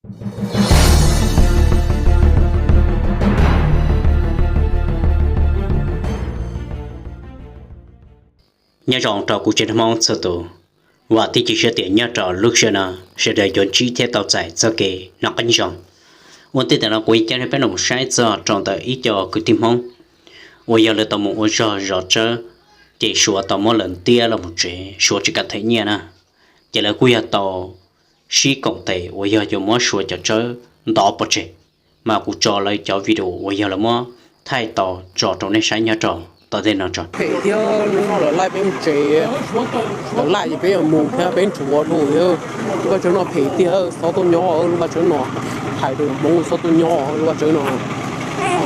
Nyob zoo rau kuv tsev neeg Hmoob txhua tus, vam thiab cia siab tias nyob rau lub sij hawm no sawv daws yuav ntsib thiab tau txais txoj kev noj qab nyob zoo. Ua ntej ntawm no kuv yuav coj nej peb los saib txog rau ntawm ib co kwv tij Hmoob uas yog lawv tau mus ua zog zov tsawb, ces Suav tau muab lawv ntiab los mus tsev, Suav tsis kam them nyiaj na, ces lawv kuj yog tau sib koom tes uas yog yuav muab Suav cov tsawb ntov pov tseg. Mas kuv tso lawv cov video uas yog lawv muab thaij tau tso rau nej saib nyob rau tom ntej no tso. Phem thiab, lub no lawv laij peb mus tsev, lawv laij ces peb yuav mus thiab peb nrhuav dhau thiab. Lub vaj tsawb no phem tiag, txhob tuaj nyob lub vaj tsawb no, hais rau Hmoob txhob tuaj nyob lub vaj tsawb no,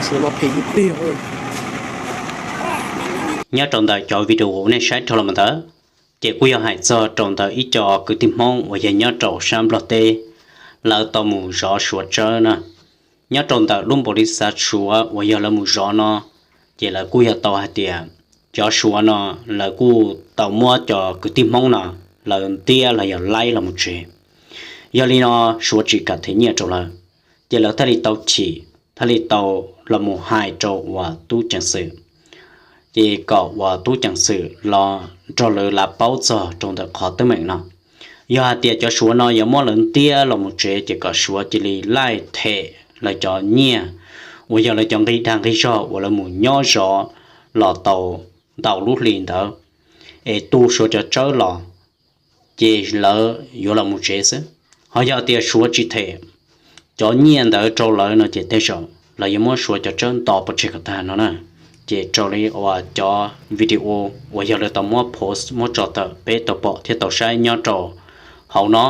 Suav no phem tiag tiag. Nyob rau ntawm cov video uas nej saib dhau los ntawd, ces kuj yog hais txog rau ntawm ib co kwv tij Hmoob uas yog nyob rau sab Nplog teb, lawv tau mus zov Suav tsawb na. Nyob rau ntawm lub npaum li xav Suav uas yog lawv mus zov no, ces lawv kuj yog tau hais tias cov Suav no lawv kuj tau muab cov kwv tij Hmoob no lawv ntiab los yog laij los mus tsev. Yog li no Suav tsis kam them nyiaj rau lawv, ces lawv thiaj li tau chim, thiaj li tau los mus hais rau uas tub ceev xwm, ces kom uas tub ceev xwm los nrog lawv lav paub txog rau ntawm qhov teeb meem no. Yog hais tias cov Suav no yuav muab lawv ntiab los mus tsev ces kom Suav cia li laij them lawv cov nyiaj uas yog lawv cov nqi dag nqi zog uas lawv mus nyob zov los tau ntau lub hli ntawd, es tu Suav cov tsawb los, ces lawv yuav los mus tsev xwb. Ho yog tias Suav tsis them cov nyiaj ntawd rau lawv no ces tej zaum lawv yuav muab Suav cov tsawb nto pov tseg kom tag no na. Ces raws li uas cov video uas yog lawv tau muab post muab tso tawm peb tau pom thiab tau saib nyob rau hauv no,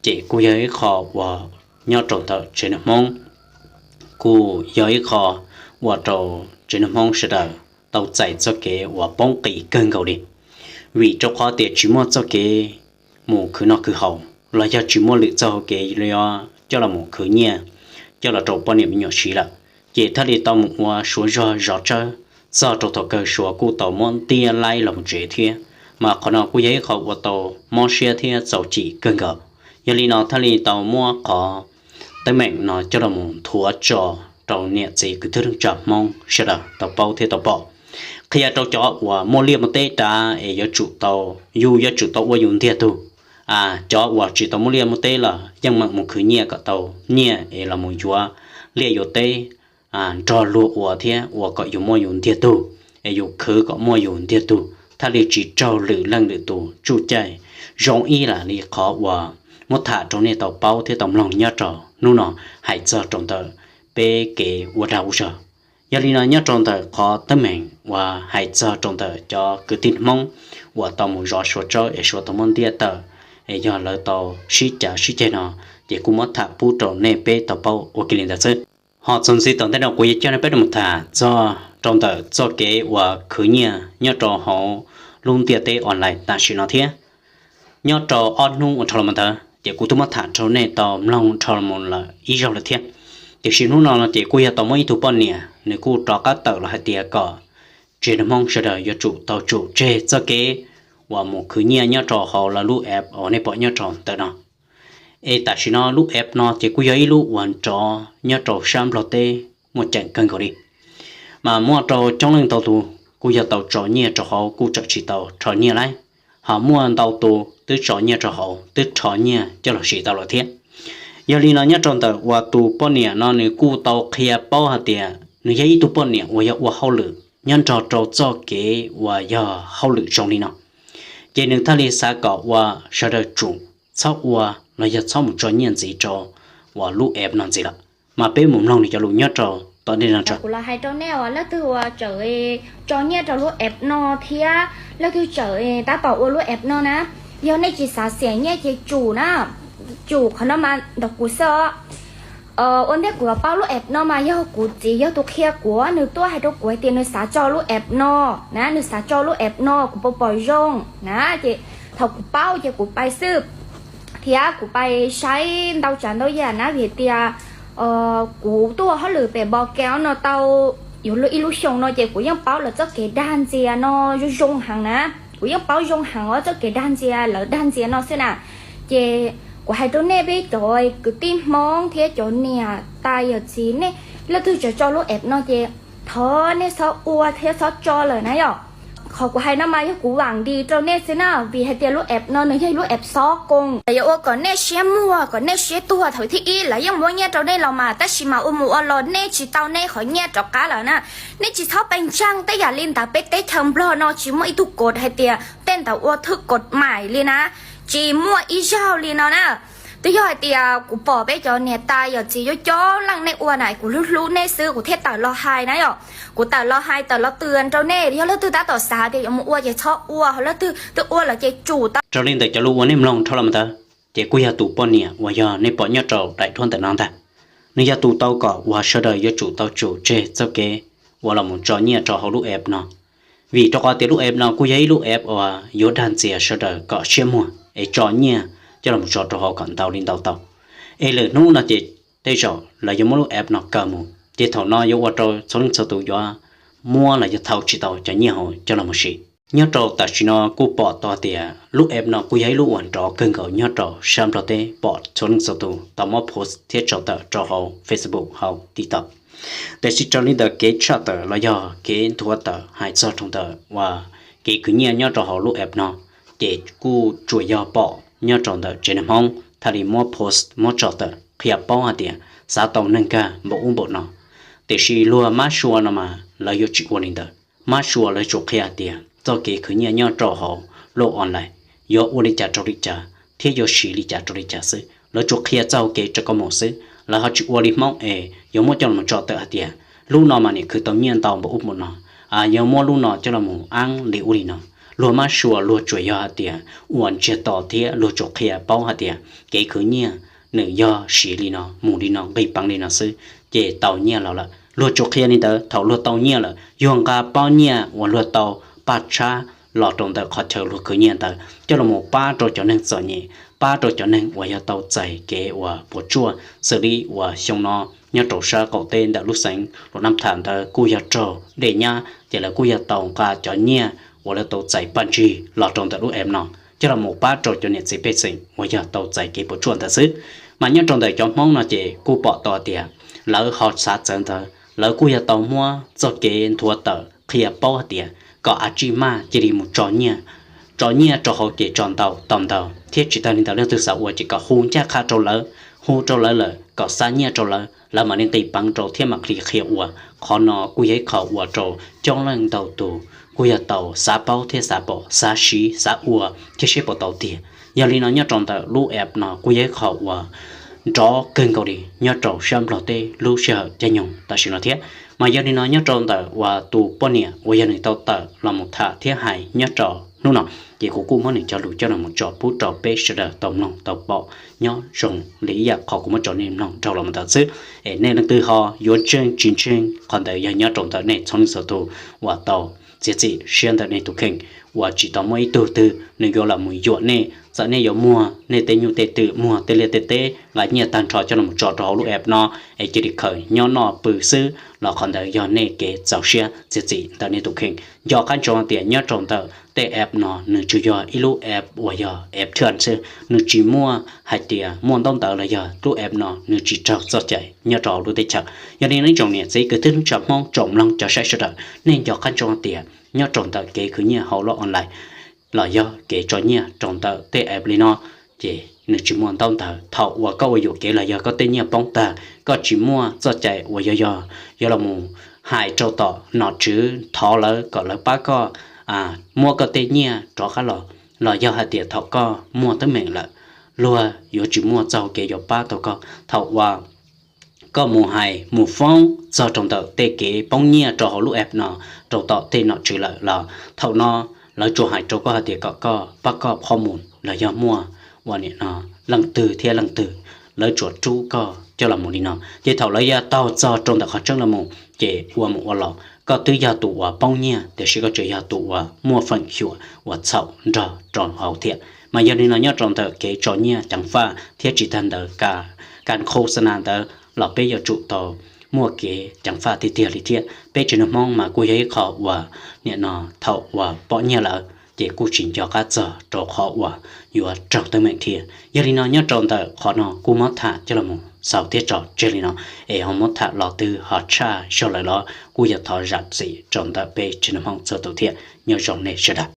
ces kuj yog ib qho uas nyob rau ntawm tsev neeg Hmoob, kuj yog ib qho uas rau tsev neeg Hmoob sawv daws tau txais txoj kev uas poob qis kawg nkaus li. Vim rau qhov tias tsis muaj txoj kev mus khwv noj khwv haus los yog tsis muaj lwm txoj hauv kev li coj los mus khwv nyiaj coj los rau poj niam me nyuam siv lawm, ces thiaj li tau mus ua Suav zog zov tsawb, txog rau thaum kawg Suav kuj tau muab ntiab laij los mus tsev thiab. Mas qhov no kuj yog ib qho ua tau mob siab thiab txaus chim kawg nkaus. Yog li no thiaj li tau muab qhov teeb meem no coj los mus nthuav tso rau niam txiv kwv tij neej tsa Hmoob sawv daws tau paub thiab tau pom. Qhia rau cov uas muaj liaj muaj teb dav es yuav tsum tau, yus yuav tsum tau ua yus ntiag tug. Cov uas tsis tau muaj liaj muaj teb los yeej meem mus khwv nyiaj kom tau nyiaj es los mus yuav liaj yuav teb nrog luag ua thiab ua kom yus muaj yus ntiag tug, es yus khwv kom muaj yus ntiag tug thiaj li tsis raug lwm leej lwm tus tsuj caij. Zoo ib yam li qhov uas muab tham rau nej tau paub thiab tau mloog nyob rau hnub no hais txog rau ntawm peb kev ua dag ua zog. Yog li no nyob rau ntawm qhov teeb meem uas hais txog rau ntawm cov kwv tij Hmoob uas tau mus zov Suav tsawb es Suav tau muab ntiab tawm, es yog lawv tau sib cav sib ceg no, ces kuj muab tham pub rau nej peb tau paub ua kiag li ntawd xwb. Ho txuas ntxiv tom ntej no kuv yuav coj nej peb rau mus tham txog rau ntawm txoj kev uas khwv nyiaj nyob rau hauv lub ntiaj teb online tam sim no thiab. Nyob rau ob hnub ua dhau los ntawd ces kuv twb muab tham rau nej tau mloog dhau los lawm ib zaug lawm thiab. Tiam sis hnub no no ces kuj yog tau muaj ib tug poj niam nws kuj rov qab tawm los hais tias kom tsev neeg Hmoob sawv daws yuav tsum tau tsum tseg txoj kev uas mus khwv nyiaj nyob rau hauv lawv lub app uas nej pom nyob rau ntawm no. Es tam sim no lub app no ces kuj yog ib lub uas nrov nyob rau sab Nplog teb muaj ceem kawg nkaus li. Mas muaj rau coob leej ntau tus kuj yog tau tso nyiaj rau hauv kuj tseem tsis tau rho nyiaj lauj. Ho muaj ntau tus twb tso nyiaj rau hauv twb rho nyiaj coj los siv tau lawm thiab. Yog li no nyob rau ntawm uas tus poj niam no nws kuj tau qhia paub hais tias nws yog ib tug poj niam uas yog ua hauj lwm nyob nrog rau txoj kev uas yog hauj lwm zoo li no, ces nws thiaj li xav kom uas sawv daws tsum txhob ua los yog txhob mus tso nyiaj ntxiv rau uas lub app no ntxiv lawm. Mas peb mus mloog nws cov lus nyob rau tom ntej no tso. Kuv los hais rau nej uas leej twg uas tseem tso nyiaj rau lub app no thiab leej twg tseem tab tom ua lub app no na, yog nej tsis xav xiam nyiaj ces tsum na, tsum qhov no mas ntawm kuv xwb os. Ua ntej kuv yuav paub lub app no mas yog kuv txiv yog tus qhia kuv, nws tuaj hais rau kuv hais tias nws xav tso lub app no na, nws xav tso lub app no kuv puas pom zoo na, ces thaum kuv paub ces kuv pais xwb, thiab kuv pais saib ntau tsav ntau yam na, vim tias kuv tuaj ua hauj lwm pem Npo Kev no tau yuav luag ib lub xyoo no ces kuv yeej paub lawv txoj kev dag ntxias no zoo zoo heev na, kuv yeej paub zoo heev os txoj kev dag ntxias lawv dag ntxias no xwb na. Ces Kuv hais rau nej peb cov kwv tij Hmoob thiab cov niam tais yawm txiv, nej leej twg tseem tso lub app no ces thov nej txhob ua thiab txhob tso lawm na yom. Qhov kuv hais no mas yog kuv vam dis rau nej xwb na, vim hais tias lub app no nws yog lub app xov koos, yuav ua kom nej siab muag kom nej siab tuag. Thaum thib ib lawv yeej muab nyiaj rau nej los mas, tab sis mas ua mus ua los nej tsis tau nej qhov nyiaj rov qab lawm na. Nej tsis txhob pes ntseeg tej yam li ntawd, peb teb chaws Nplog no tsis muaj ib tug kod hais tias tej ntawd ua thwj kod maim li na, tsis muaj ib zaug li no na. Twb yog hais tias kuv pom peb cov niam tais yawm txiv coob coob leej nej ua na, kuv hlub hlub nej xwb kuv thiaj tawm los hais na yom. Kuv tawm los hais tawm los tws rau nej, yog leej twg tab tom xav tias yuav mus ua ces txhob ua, ho leej twg twb ua lawm ces tsum tau. Raws li ntawm cov lus uas nej mloog dhau los ntawd, ces kuj yog tus poj niam uas yog nej pom nyob rau daim duab ntawm no ntag. Nws yog tus tau kom uas sawv daws yuav tsum tau tsum tseg txoj kev uas los mus tso nyiaj rau hauv lub app no. Vim rau qhov tias lub app no kuj yog ib lub app uas yuav dag ntxias sawv daws kom siab muag es tso nyiaj coj los tso rau hauv kom ntau li ntau tau. Es lwm hnub no ces tej zaum lawv yuav muab lub app no kaw mus, ces thaum no yuav ua rau txhua leej txhua tus yuav muab los yog thau tsis tau cov nyiaj hauv coj los siv. Nyob rau tam sim no kuj pom tau tias lub app no kuj yog ib lub uas nrov kawg nkaus nyob rau sab Nplog teb, pom txhua leej txhua tus tau muab post thiab tso tawm rau hauv Facebook, hauv TikTok. Tiam sis raws li ntawm kev tshaj tawm los yog kev nthuav tawm hais txog rau ntawm uas kev khwv nyiaj nyob rau hauv lub app no, ces kuj tsuas yog pom nyob rau ntawm tsev neeg Hmoob thiaj li muab post muab tso tawm qhia paub hais tias xav tau neeg nkag npaum ub npaum no. Tiam sis luag mab sua no mas lawv yuav tsis ua li ntawd. Mab sua lawv tsuas qhia hais tias txoj kev khwv nyiaj nyob rau hauv lub online yuav ua li cas rau li cas thiab yuav siv li cas rau li cas xwb, lawv tsuas qhia txoj hau kev rau koj mus xwb. Lawv ho tsis ua li Hmoob es yuav muab coj los tso tawm hais tias lub no mas nim khwv tau nyiaj ntau npaum ub npaum no, yuav muab lub no coj los mus ab li ub li no. Luag mab sua luag tsuas yog hais tias ua ntsiag to thiab luag tsuas qhia paub hais tias kev khwv nyiaj nws yog siv li no mus li no nqis peev li no xwb ces tau nyiaj los lawm. Luag tsuas qhia li ntawd, thaum luag tau nyiaj lawm yuag nqa pob nyiaj uas luag tau paj tshab los rau ntawm qhov chaw luag khwv nyiaj ntawd coj los mus pab rau cov neeg txom nyem, pab rau cov neeg uas yog tau txais kev uas puas tsuaj, xws li uas xyoo no nyob rau sab qaum teb ntawm lub xeev Luam Nab Tham ntawd kuj yog raug dej nyab ces lawv kuj yog tau nqa cov nyiaj uas lawv tau txais paj ntsig los rau ntawm lub app no coj los mus pab rau cov niam txiv pej xeem uas yog tau txais kev puas tsuaj ntawd xwb. Mas nyob rau ntawm cov Hmoob no ces kuj pom tau tias lawv ho xav txawv ntawd, lawv kuj yog tau muab txoj kev nthuav tawm qhia paub hais tias kom a tsij maj cia li mus tso nyiaj, tso nyiaj rau hauv ces tso ntau tau ntau, thiab tsis tag li ntawd leej twg xav ua ces kom hu ncaj qha rau lawv, hu rau lawv lawm kom xa nyiaj rau lawv, lawv mam li nqis peev rau thiab mam li qhia ua. Qhov no kuj yog ib qho ua rau coob leej ntau tus kuj yog tau xav paub thiab xav pom, xav siv xav ua thiab seb puas tau tiag. Yog li no nyob rau ntawm lub app no kuj yog ib qho uas nrov kawg nkaus li nyob rau sab Nplog teb lub sij hawm caij nyoog tam sim no thiab. Mas yog li no nyob rau ntawm uas tus poj niam uas yog nws tau tawm los mus tham thiab hais nyob rau hnub no, ces kuv kuj muab nws cov lus coj los mus tso pub rau peb sawv daws tau mloog tau pom nyob zoo li ib yam qhov kuv muab tso nej mloog dhau los mus ntawd xwb. Es nej leej twg ho yuav ntseeg tsis ntseeg, qhov ntawd yog nyob rau ntawm nej txhua leej txhua tus uas tau txiav txim siab ntawm nej tus kheej, uas tsis tau muaj ib tug twg nws yuav los mus yuam nej. Txawm nej yuav muag nej tej nyuj tej twm, muag tej liaj tej teb, nqa nyiaj tag nrho coj los tso rau hauv lub app no es cia li khaws nyob noj pw xwb los qhov ntawd yog nej kev txaus siab txiav txim ntawm nej tus kheej. Nco qab ntsoov tias nyob rau ntawm tej app no nws tsuas yog ib lub app uas yog app thiaj xwb, nws tsis muaj hais tias muaj ntaub ntawv los yog lub app no nws tsis raug txoj cai nyob rau hauv lub teb chaws. Yog li no ib tsoom niam txiv kwv tij neej tsa Hmoob tsoom mloog cov saib sawv daws, nej nco qab ntsoov tias nyob rau ntawm kev khwv nyiaj hauv lub online los yog kev tso nyiaj rau ntawm tej app li no, ces nws tsis muaj ntaub ntawv. Thaum uas koj ua yuam kev los yog koj tej nyiaj poob tag, koj tsis muaj txoj cai uas yog yog yuav los mus hais rau tom nom tswv thov lawv kom lawv pab koj muab koj tej nyiaj rov qab los, los yog hais tias thaum koj muaj teeb meem lawm, luag yuav tsis muaj txoj hau kev yuav pab tau koj. Thaum uas koj mus hais mus foob txog rau ntawm tej kev poob nyiaj rau hauv lub app no rau tom tej nom tswv lawm los thaum no lawv tsuas hais rau koj hais tias kom koj pab koj qhov mus los yog muaj ua nim no leej twg thiab leej twg, lawv tsuas rub koj coj los mus li no. Ces thaum lawv yuav taug txog rau ntawm qhov tseeb los mus ces ua mus ua los koj twb yog tus uas poob nyiaj tiam sis koj tseem yog tus uas muaj feem xyuam uas txhaum nrog rau hauv thiab. Mas yog li no nyob rau ntawm kev tso nyiaj ceev faj thiab tsis tag ntawd ka, ka khos xa nas ntawd los peb yuav tsum tau muaj kev ceev faj tiag tiag li thiab. Peb tsev neeg Hmoob mas kuj yog ib qho uas nim no thaum uas pom nyiaj lawm ces kuj tsis nco qab txog rau qhov uas yuav raug teeb meem thiab. Yog li no nyob rau ntawm qhov no kuj muab tham coj los mus xaus thiab tso tseg li no, es ho muab tham los twg ho tshaj zog lawm los kuj yog thov zam txim rau ntawm peb tsev neeg Hmoob txhua tus thiab. Nyob zoo nej sawv daws.